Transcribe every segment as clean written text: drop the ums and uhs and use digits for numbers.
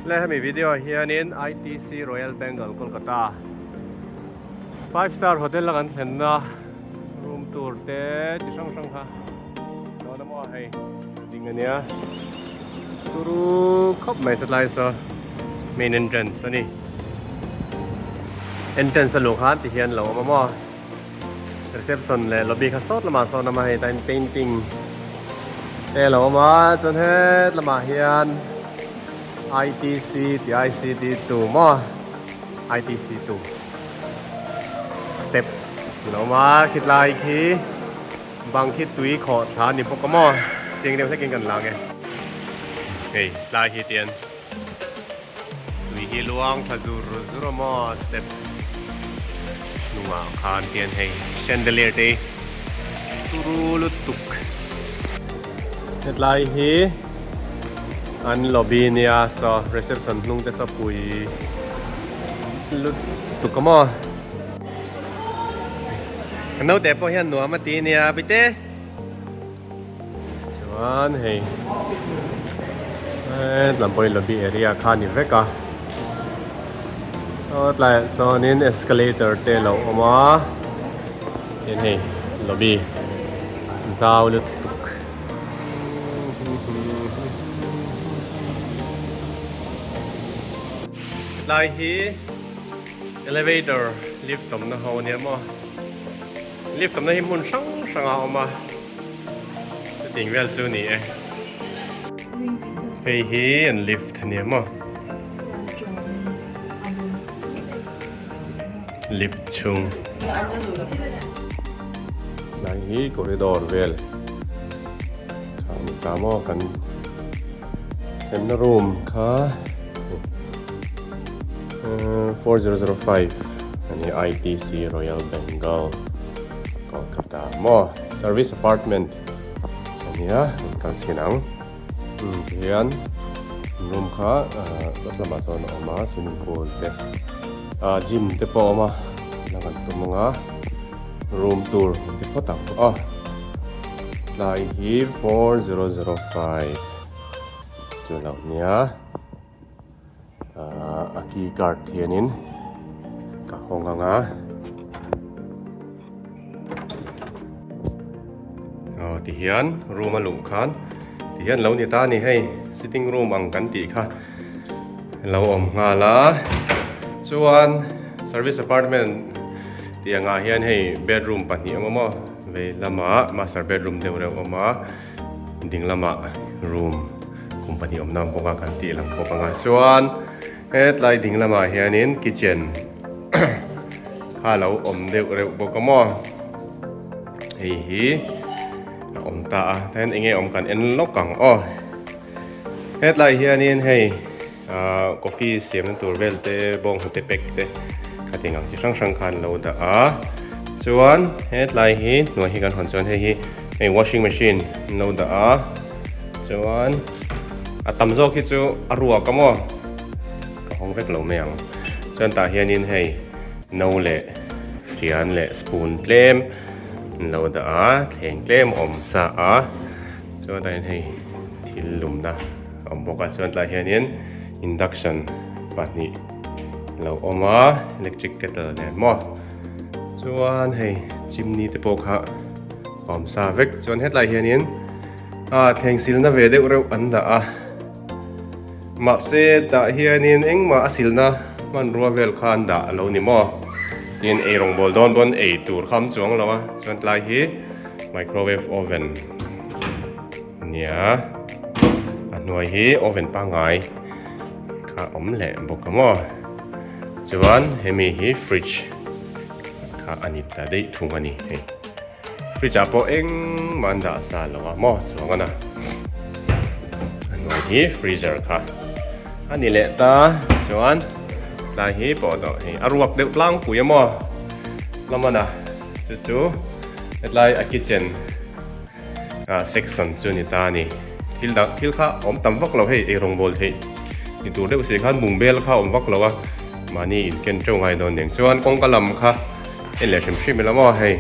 Le hemi video ah hianin ITC Royal Bengal Kolkata 5 star hotel a kan thlenna room tour te chi hrang hrang kha dawn a maw hei ding ania turu khawp mai satlai saw main entrance a ni entrance a luh khan ti hian lo awm a maw Reception leh lobby kha sawt lamah sawn a awm a hei tain painting te a lo awm a chuan het lamah hian ITC tih ICT 2 maw ITC 2 step a lo awm a khitlai khi bang khi tui khawh thla a ni bawk a maw chiang deuh hlekin kan lang e hei tlai hi tian Tui hi luang tha zur zur a maw step hnungah khan hian hei chandelier te hi turu lutuk hetlai hi an lobby nia saw reception hnung te saw pui lutuk a maw ka naute pawh hian nuam a ti nia bite. Chuan hei hetlam pawh hi lobby area kha a ni vek a saw tlaiah sawnin escalator te a lo awm a tin hei lobby zau lutuk. Hetlai hi elevator lift awmna ho a nia maw. Lift awmna hi hmun hrang hrang a awm a, chutiang vel chu a ni e. Hei hi an lift a ni maw? Lift chhung. Lai hi corridor vel kha a ni ta maw kan thlenna room kha. 4005 ani ITC Royal Bengal Kolkata maw service apartment ania an kal chhin ang tihian room kha dawt lamah chuan a awm a swimming pool te ah gym te pawh a awm a la kan tum ang a room tur an ti phawt ang aw tlai hi 4005 chu lo nia. A key card hianin ka hawng ang a aw tihian room a luh khan tihian lo ni ta a ni hei sitting room ang kan tih kha lo awm nghal a chuan service apartment tih angah hian hei bedroom pahnih a awm a maw vei lamah master bedroom deuh reuh a awm a. Ding lamah room kum pahnih awmna ang bawk a kan tih lang bawk ang a chuan hetlai ding lamah hianin kitchen kha a lo awm deuh reuh bawk a maw hei hi a awm ta a then enge awm kan en lawk ang aw hetlai hianin hei ahh coffee siamna tur vel te bawnghnute pack te khating ang chi hrang hrang khan lo dah a chuan hetlai hi hnuai hi kan hawn chuan hei hi hei washing machine an lo dah a chuan a tam zawk hi chu a ruak a maw ka hawng vek lo mai ang chuan tah hianin hei no leh fian leh spoon tlem an lo dah a thleng tlem a awm sa a chuan tah hian hei thil lumna. A awm bawk a chuan tlaiah hianin induction pahnih a lo awm a electric kettle nen maw chuan hei chimney te pawh kha a awm sa vek chuan hetlai hianin ah thleng silna ve deuh reuh an dah a mahse tah hianin engmah a silna hmanrua vel kha an dah a lo ni maw tin ei rawngbawl dawn pawn ei tur kha a awm chuang lo a chuan tlai hi microwave oven. Nia, a hnuai hi oven pangngai kha a awm leh bawk a maw. Chuan hemi hi fridge kha a ni ta daih thung a ni hei. Fridge ah pawh engmah an dah sa lo a maw chuang a na. A hnuai hi freezer kha a ni leh ta chuan tlai hi pawh dawh hei a ruak deuh tlangpui a maw lamana chu chu hetlai a kitchen. Ah section chu ni ta a ni. Thil dang thil kha awm tam vak lo hei eirawng bawl theih ni tur deuh si khan bungbel kha awm vak lo a mahni in ken teuh ngai dawn nen chuan kawngka lam kha en leh hrim hrim ila maw hei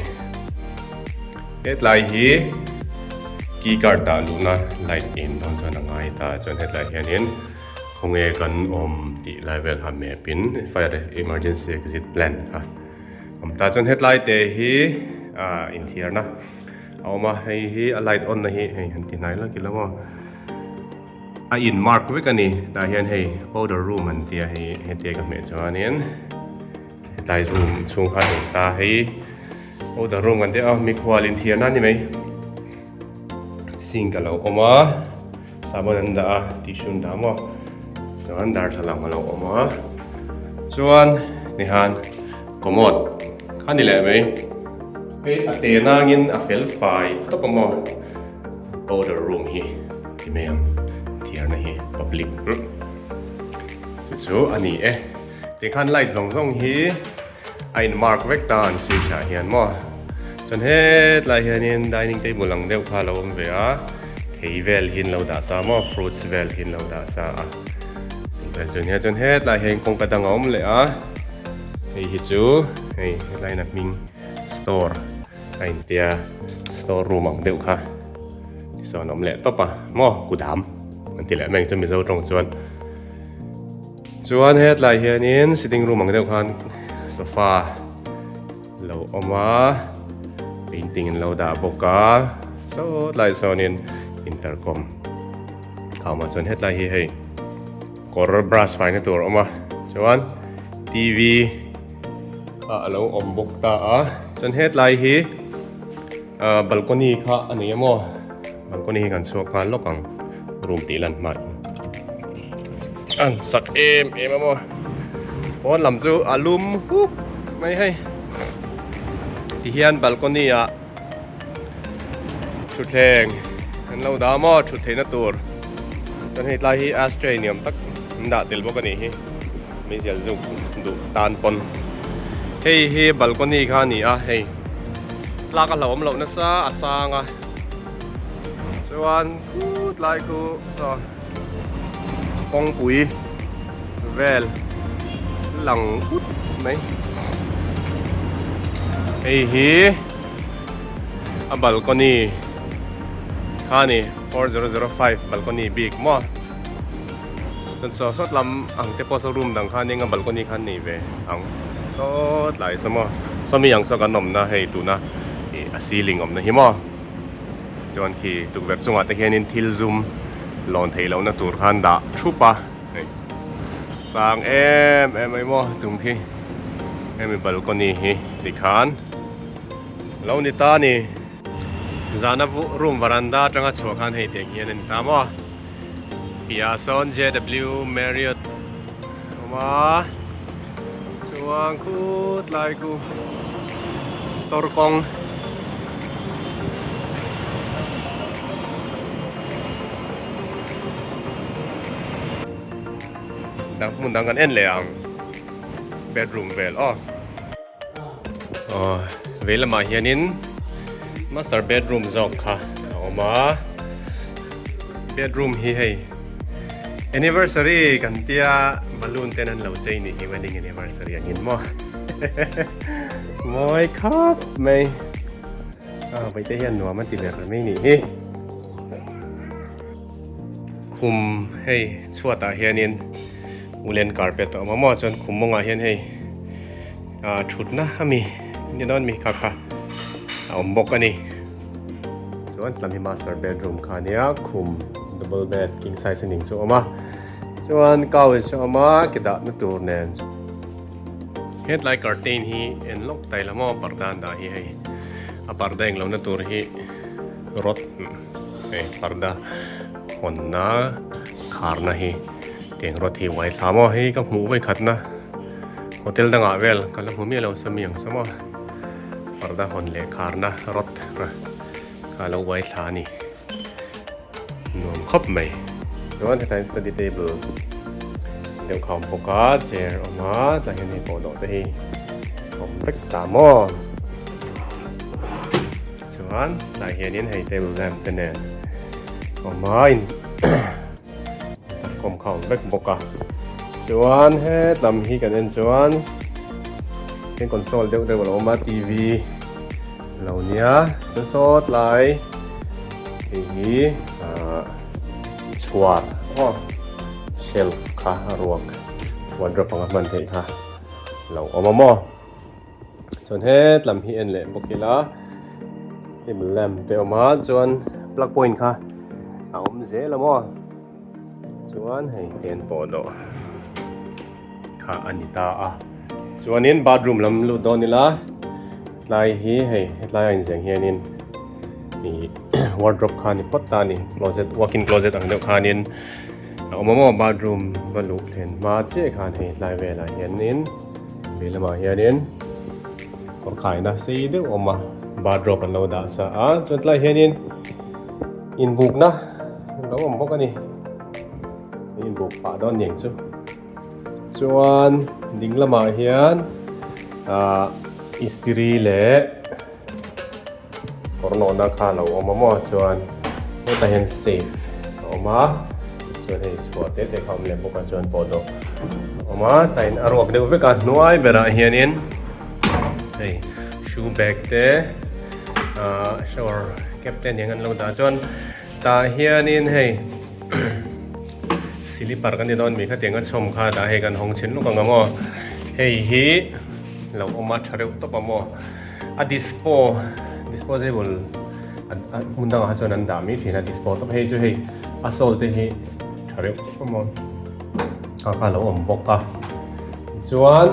hetlai hi key card dah luhna light in dawn chuan a ngai ta chuan hetlai hianin. Khawnge kan awm tih lai vel kha map in fire emergency exit plan kha awm ta chuan hetlai te hi ah inthiarna a awm a hei hi a light on na hi hei han ti hnai lak ila maw a in mark vek a ni tah hian hei powder room an tia hei hetia ka hmeh chuanin hetlai room chhung kha a ni ta hei powder room kan tia a mikhual inthiarna a ni mai sink a lo awm a. Sabon an dah a, tissue an dah maw? Chuan darthlalang a lo awm a, chuan nihan commode kha ni leh mai. Hei a te nangin a fel fai tawp a maw? Powder room hi ti mai ang, thiarna hi public chu chu a ni e. Tikhan light zawng zawng hi. A in mark vek ta an switch ah hian maw chuan hetlai hianin dining table ang deuh kha a lo awm ve a thei vel hi an lo dah sa maw fruits vel hi an lo dah sa a vel chu nia chuan hetlai hian kawngka dang a awm leh a hei hi chu hei hetlai in a hming store a intia store room ang deuh kha sawn a awm leh tawp a maw kudam an ti leh mai ang chu mizo tawng chuan. Chuan hetlai hianin sitting room ang deuh khan sofa lo awm a painting an lo dah bawk a saw tlai sawnin intercom a awm a chuan hetlai hi hei kawr brush faina tur a awm a chuan T V kha a lo awm bawk ta a chuan hetlai hi ahh balcony kha a nei a maw balcony hi kan chhuak nghal lawk ang room tih lan hmai. An sak em em a maw pawn lam chu a lum hup mai hei tihian balcony ah thutthleng an lo dah a maw thut theihna tur chuan hei tlai hi ashtray ni awm tak an dah tel bawk a nih hi meizial zuk duh tan pawn hei hi balcony kha a ni a hei tlak a hlauhawm loh nasa a sang a chuan khut lai khu saw. Kawngpui vel lang ut mai. Hei hi a balcony kha a ni 4005 balcony bik maw chuan saw sawt lam ang te pawh saw room dang kha nia balcony kha an nei ve ang sawt lai saw maw sawmi ang saw kan awmna hei tuna ih a ceiling awmna hi maw. Chuan khi tukverh chungah te hianin thil zum lawn theih lohna tur khan dah thup a, hei sang em em mai maw chung khi hemi balcony hi tikhan lo ni ta a ni. Zana room varanda atanga chhuah khan hei tiang hian a ni ta maw piahah sawn J_W Marriott a awm a chuan khut lai khu motor kawng dang hmun dang kan en leh ang bedroom vel aw aw vei lamah hianin master bedroom zawk kha a awm a bedroom hi hei anniversary kan tia balloon ten an lo chei ni hi wedding anniversary angin maw mawi khap mai a vaite hian nuam a ti ber mai ni hi khum hei chhuatah hianin woolen carpet a awm a maw chuan khum mawngah hian hei ah thutna ami ni dawn mi kha kha a awm bawk a ni chuan tlam hi master bedroom kha a nia khum double bed king size a ning chu a awm a chuan couch a awm a ke dahna tur nen hetlai curtain hi en lawk ta ila maw parda an dah hi hei a parda englo na tur hi rod hei parda hawnna kharna hi tiang rod hi uai thla maw hei ka hmuh vawi khatna hotel dangah vel ka la hmu miah lo sami ang saw maw parda hawn leh kharna rod kha a lo uai thla a ni nuam khawp mai chuan hetah hian study table deuh kha a awm bawk a chair a awm a tah hian hei pawh dawh te hi a awm vek ta maw chuan tah hianin hei table lamp te nen a awm a in kawm kha a awm vek bawk a chuan hetlam hi kan en chuan heng console deuh deuh a lo awm a T V lo nia chuan sawt lai hei hi ahh chhuar aw. Shelf kha a ruak wardrobe anga hman theih kha lo awm a maw. Chuan het lam hi en leh bawk ila table lamp te a awm a chuan plug point kha a awm zel a maw chuan hei pen pawh dawh kha a ni ta a chuanin bathroom lam lut dawn ila tlai hi hei hetlai a inziah hianin ih wardrobe kha a ni phawt ta a ni closet walk in closet ang deuh khanin a awm a maw bathroom va luh thlen hma chiah khan hei tlai velah hianin Vei lamah hianin kawr khaina sei deuh a awm a bathrobe an lo dah sa a chuan tlaiah hianin inbukna a lo awm bawk a ni inbuk pah dawn ni ang chu chuan ding lamah hian ahh istiri leh Kawr nawhna kha a lo awm a maw chuan hetah hian safe a awm a chuan hei chhuah te te kha a awm leh bawk a chuan pawh dawh a awm a tlaiin a ruak deuh vek a hnuai berah hianin hei shoe bag te ahh shower cap te aniang an lo dah chuan tah hianin hei silipar kan ti dawn mi khatiang a chhawm kha dah hei kan hawng chhin lawk ang a maw hei hi lo awm a tha reuh tawp a maw. A dispo disposable a hmun dangah kha chuan an dah mai thin a dispo tawp hei chu hei a sole te hi tha reuh tawp a maw kha kha a lo awm bawk a tichuan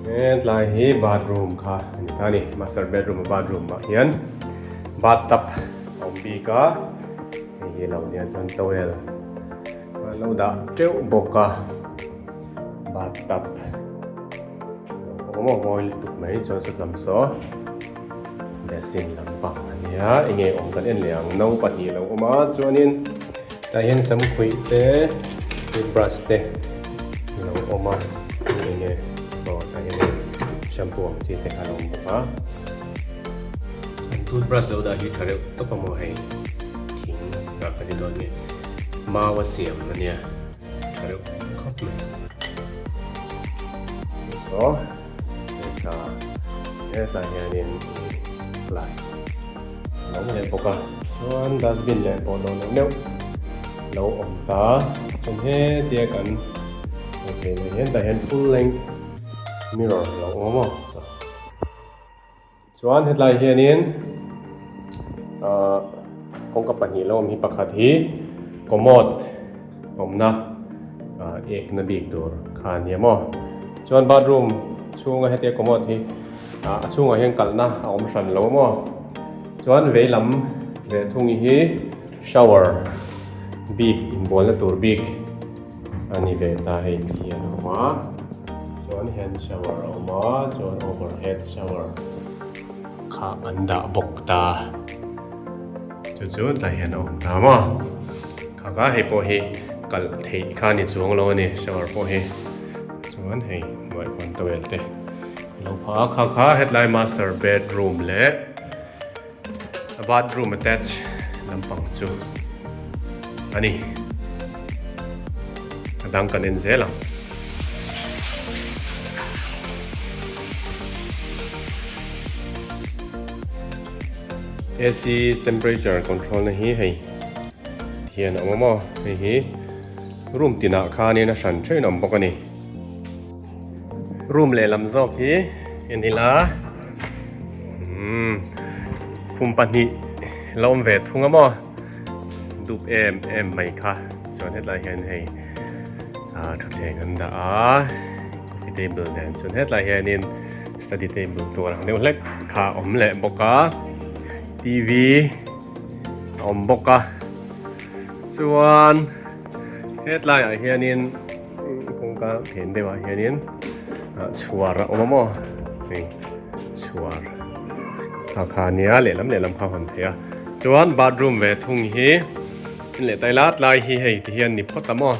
hetlai hi bathroom kha a ni ta a ni master bedroom a bathroom ah hian bathtub a awm bik a hei hi a lo nia chuan towel a lo dah teuh bawk a bathtub. Awm mawi lutuk mai chuan sawtlam saw basin lampang a nia enge awm kan en leh ang no pahnih a lo awm a chuanin tah hian samkhuih te toothbrush te a lo awm a enge aw tah hian shampoo ang chi te kha a lo awm bawk a an toothbrush lo dah hi tha reuh tawp a maw hei thing ah ka ti dawn nge mau a siam a nia. Tha reuh khawp mai. So, heta hetah hianin glass a lo awm leh bawk a. Chuan dustbin leh pawh lo neuh neuh lo awm ta. Chuan hetia kan hmuh theih leh hian tah hian full length mirror a lo awm a. Chuan hetlai hianin ahh kawngka pahnih lo awm hi pakhat hi commode awmna ahh ekna bik tur kha a ni a maw. Chuan bathroom chhunga hetia commode hi ahh a chhungah hian kalhna a awm hran lo a maw. Chuan veilam leh thung hi shower bik inbualna tur bik a ni ve ta hei hi an awm a chuan hand shower a awm a chuan overhead shower kha an dah bawk ta chu chu tlai hian a awm ta maw kha kha hei pawh hi kalh theih kha a ni chuang lo a ni shower pawh hi chuan hei hnuai pawn towel te a lo phah a kha kha hetlai master bedroom leh A bathroom attach lampang chu a ni. A dang kan en zel ang. AC temperature control na hi hei hian a awm a maw hei hi room tinah khanin a hran thein a awm bawk a ni. Room lehlam zawk hi en ila umm khum pahnih la awm ve thung a maw dup em em mai kha chuan hetlai hian hei ah thutthleng an dah a coffee table nen chuan hetlai hianin study table tur ang deuh hlek kha a awm leh bawk a T V a awm bawk a chuan hetlaiah hianin. Kawngka phen deuhah hianin chhuar a awm a maw hei chhuar kha kha ania lehlam lehlam kha a hawn thei a chuan bathroom ve thung hi in leh tai lat lai hi hei ti hian ni phawt a maw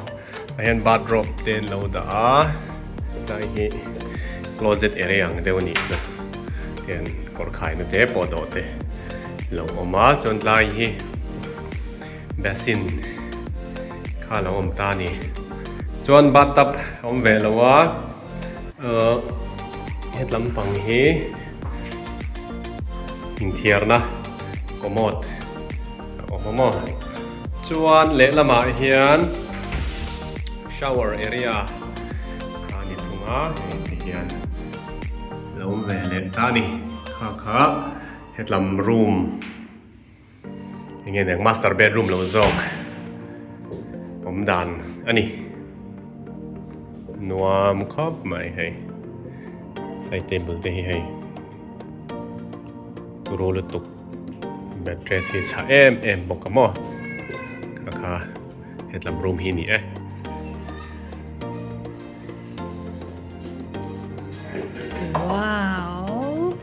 ah hian bathrobe te an lo dah a tlai hi closet area ang deuh a nih chu tian kawr khaina te pawh dawh te lo awm a chuan tlai hi. Basin kha a lo awm ta a ni. Chuan bathtub a awm ve lo a, ahh hetlam pang hi inthiarna commode a awm a maw. Chuan lehlamah hian. shower area kha a ni thung a hei ti hian lo awm ve leh ta a ni kha kha hetlam room eng nge niang master bedroom lo zawk awm dan a ni nuam khawp mai hei side table te hi hei turu lutuk mattress hi chhah em em bawk a maw kha kha hetlam room hi a ni e. Wow!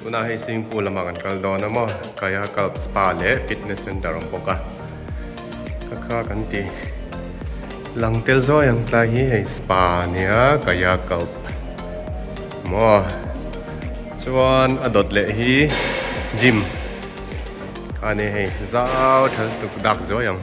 Tunah hei swimming pool lamah kan kal dawn a maw Kayakalp spa leh fitness center a awm bawk a kha kha kan ti lang tel zawi ang tlai hi hei spa a nia Kayakalp maw chuan a dawt leh hi gym a ni hei zau tha lutuk dak zawi ang.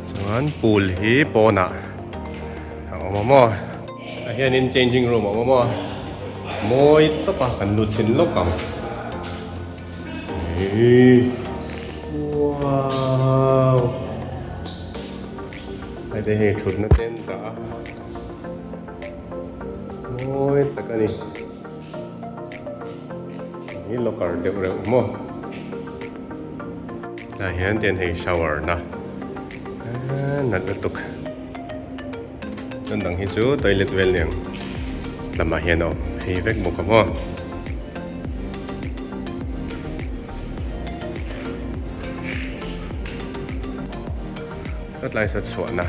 Chuan pool hi pawnah a awm a maw ah hianin changing room a awm a maw mawi tawp a kan lut chhin lawk ang eii wow hei hei thutna te an dah a. Mawi tak a ni. Hi locker deuh reuh maw. Tlai hian tian hei shower na nalh lutuk. Chuan dang hi chu toilet vel niang lamah hian a awm phei vek bawk a maw. Tlai sa chhuahna.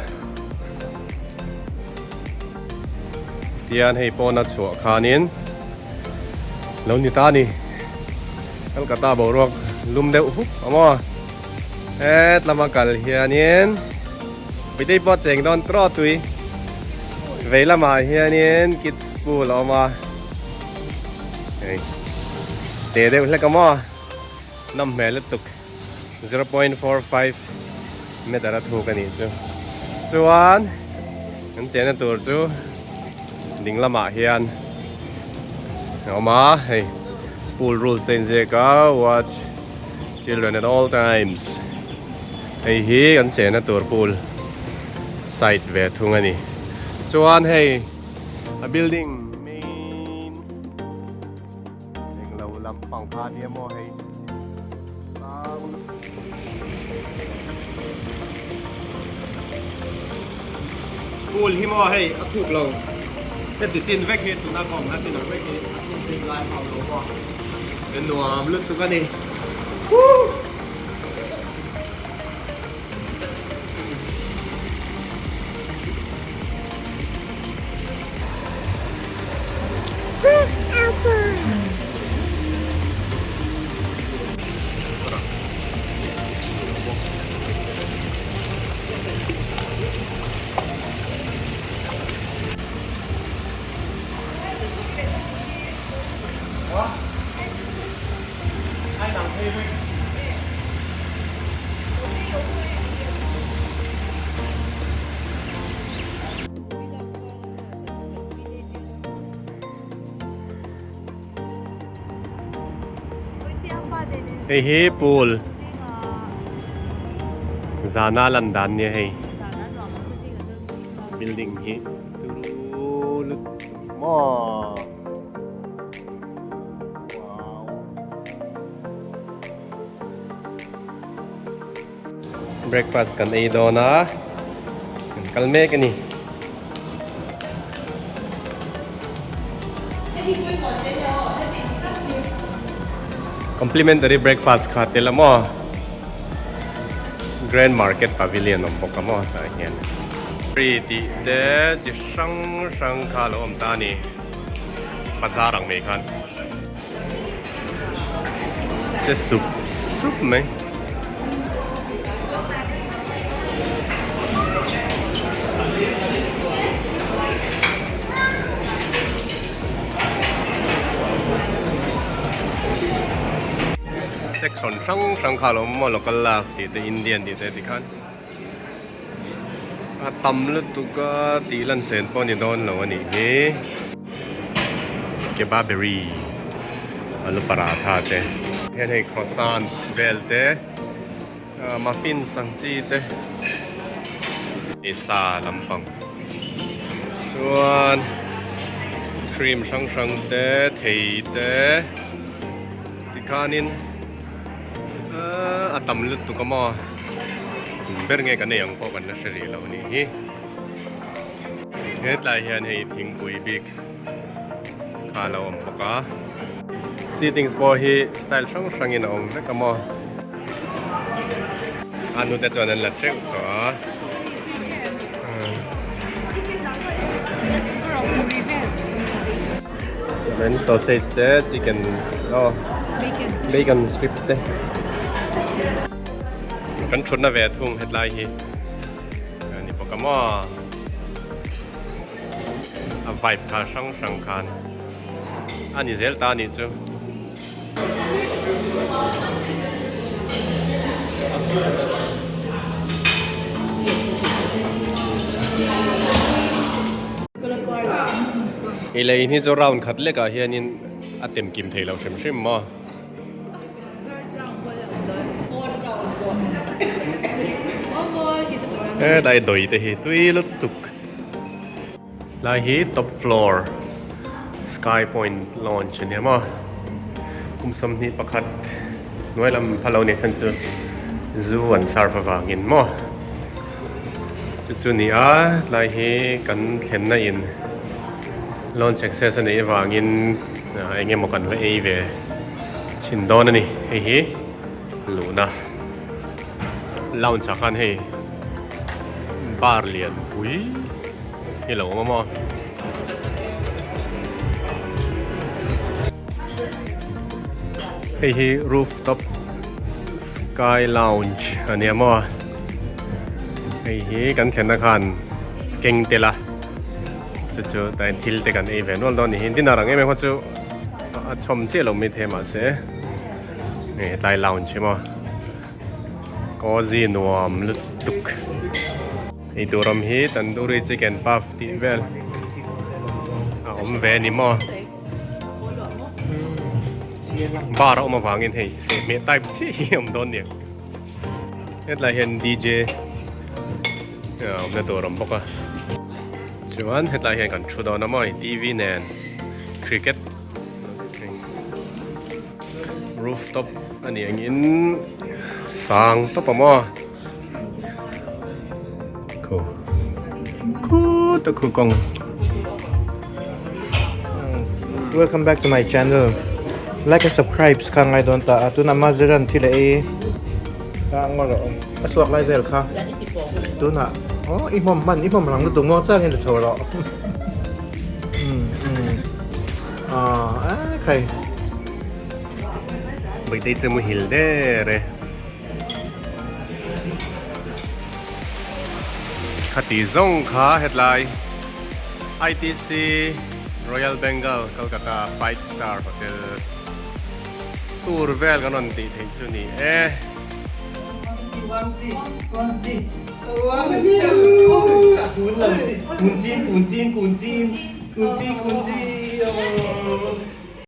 Tian hei pawna chhuah khanin lo ni ta ni Calcutta boruak lum deuh hup a maw het lama kal hianin Puitei pawh cheng dawn trawh tui vei lamah hianin kids pool a awm a hei te deuh hlek a maw nawm hmel lutuk. 0.45 meter a thuk a nih chu chuan kan chenna tur chu ding lamah hian a awm a hei pool rules te a inziak a watch children at all times hei hi kan chenna tur pool side ve thung a ni chuan hei a building main Englo lampang kha nia maw hei Pool hi maw hei a thuk lo heti chin vek hi tuna ka awmna chin ang vek hi a thuk bik lai hau lo maw ka nuam lutuk a ni. Hei hi pool zana lan dan nia hei building hi turu lutuk maw. Breakfast kan ei dawn a kan kal mek a ni. Complimentary breakfast kha tel a maw Grand Market Pavilion awm bawk a maw tah hian. Free tih te chi hrang hrang kha a lo awm ta a ni. Bazar ang mai khan che sup sup mai. hrang hrang kha a lo awm a local love tih te Indian tih te tikhan a tam lutuk a tih lan sen pawh a ni dawn lo a nih hi kebaberry alu paratha te hian hei croissant vel te muffins ang chi te sa lampang chuan cream hrang hrang te thei te tikhanin a tam lutuk a maw ber nge kan ei ang pawh kan la hre rih lo a nih hi hetlai hian hei thingpui bik kha a lo awm bawk a seatings pawh hi style hrang hrangin a awm vek a maw a nute chuan an la teuh tawh a. Then sausage te chicken oh bacon bacon strip te kan thutna ve thung hetlai hi ani bawk a maw a vibe kha hrang hrang khan a ni zel ta anih chu. I lei hi chu round khat lekah hianin a tem kim thei lo hrim hrim maw. Hetlai dawi te hi tui lutuk. Lai hi top floor sky point lounge a nia maw kum 21 hnuai lam phalo ni chhan chu zu an serve avangin maw chu chu ni a tlai hi kan thlenna in lounge access a neih avangin eng emaw kan va ei ve chhin dawn a ni hei hi luhna lounge ah khan hei bar lian pui hi lo awm a maw hei hi rooftop sky lounge a nia maw hei hi kan thlenna khan keng tel a chu chu tlai thil te kan ei ve nual dawn a ni hi dinner ang em em kha chu a chhawm chiah lo maithei mahse hei hetlai lounge hi maw. Cozy nuam lutuk ei tur awm hi tandoori chicken puff tih vel a awm ve a ni maw bar a awm avangin hei sehhmeh type chiah hi a awm dawn nia hetlai hian D_J a awmna tur a awm bawk a chuan hetlai hian kan thu dawn a maw T_V nen cricket. Rooftop a nih angin sang tawp a maw khu khu ta khu kawng Welcome back to my channel. Like and subscribe kha ngai dawn ta a tuna maziran thil a ei ka ngawr a awm a suak lai vel kha tuna oh i hmawm hman i hmawm rang lutuk maw changin la chho rawh um um Ah, khai. Baitei chu muhil der e. Khati zawng kha hetlai ITC Royal Bengal Kolkata 5 star hotel tour vel kan rawn tih theih chu ni e.